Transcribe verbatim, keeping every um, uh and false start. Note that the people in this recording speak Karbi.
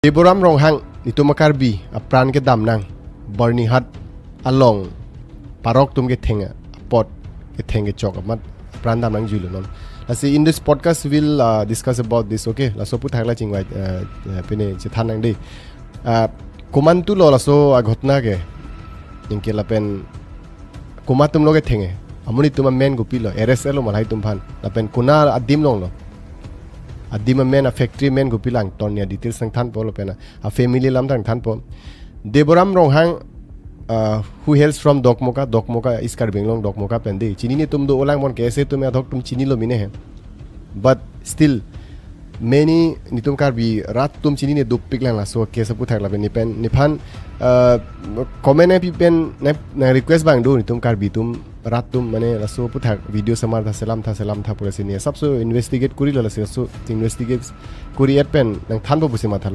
Deboram Ronghang, netum a-Karbi apran kedam nang, Byrnihat along parok atum ketheng apot, ketheng kechok amat apran dam nangjuilo non. Lasi in this podcast we'll uh, discuss about this, okay? Laso aputhak la chingvai, uh, uh, pine chethan nang dei. Uh, komantulo laso aghotona ke, anke lapen komat atumlo ketheng e, amonit atum amen kopilo, arrest lo ma lahai atum aphan, lapen konat adim alonglo, adim amen, a-factory amen kopilo, angton ya details nangthanpo lapen a-family alam ta nangthanpo. Deboram Ronghang, uh, who hails from Dokmoka, Dokmoka, East Karbi Anglong, Dokmoka pen dei. Chinine atum dolang, mon K S A atum ya adhok atum chinilo mene he. But still, many netum Karbi rat atum chinine dopik lang laso case aputhak lapen ne pen, nephan, uh, comment nangpi pen, nang, nang request abang do, netum Karbi atum rat atum mane laso aputhak video samar tha, selam tha, selam tha pu lasi ne asapso investigate korilo, lasi laso investigate kori-et pen nangthanpo pusi mathalo.